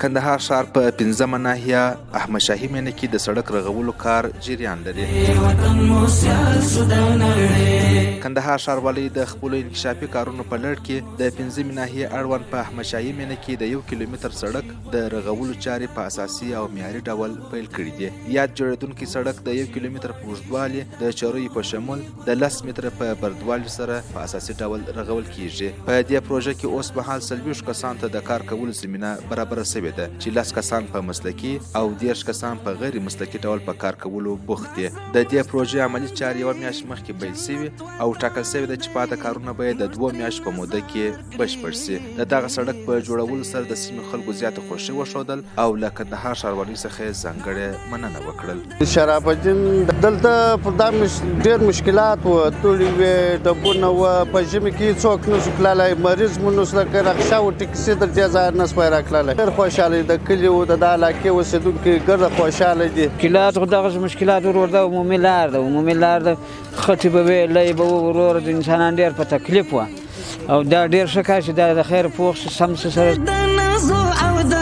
کندهار ښار په پنځمه ناحیه احمدشاهي مېنه کې د سړک رغولو کار جریان لري. کندهار ښاروالۍ د خپلو انکشافي کارونو په لړ کې د پنځمې ناحیې اړوند په احمدشاهي مېنه کې د یو کیلومتر سړک د رغولو چارې په اساسي او معیاري ډول پیل کړې دي. یاد جوړېدونکی سړک د یو کیلومتر په اوږدوالي د چریو په شمول د لس متره په بردوالي سره په اساسي ډول رغول کیږي. په دې پروژه کې اوس مهال 40 کسانو ته د کار کولو زمینه برابره شوې ده چې لس کسان په مسلکي او 30 کسان په غیر مسلکي ډول په کار کولو بوخت دي. د دې پروژې عملي چارې یوه میاشت مخکې پیل شوي او ټاکل شوې ده چې پاته کارونه به یې د 2 میاشتو په موده کې بشپړ شي. د دغه سړک په جوړولو سره د سیمې خلکو زیاته خوښي وښودل او له کندهار ښاروالۍ څخه یې ځانګړې مننه وکړل. شراب الدین دلته پر دا ډېر مشکلات و، دوړې وې، ډبونه وه، په ژمي کې څوک نه شو تللی، مریض مو نه شو لکه رکشه و ټکسي تر دې ځایه نه شوای راتللی. ډېر خوشحاله د کلي و د دا علاقې اوسېدونکي ګرده خوشحاله دي. مشکلات خو دغسې مشکلات ورور ده، عمومي لار ده، عمومي لار ده، خټې به وې، لۍ به وه ورور، د انسانان ډېر په تکلیف وه او دا ډېر ښه کار چې دا د خیر پوخ شي سم شي سره.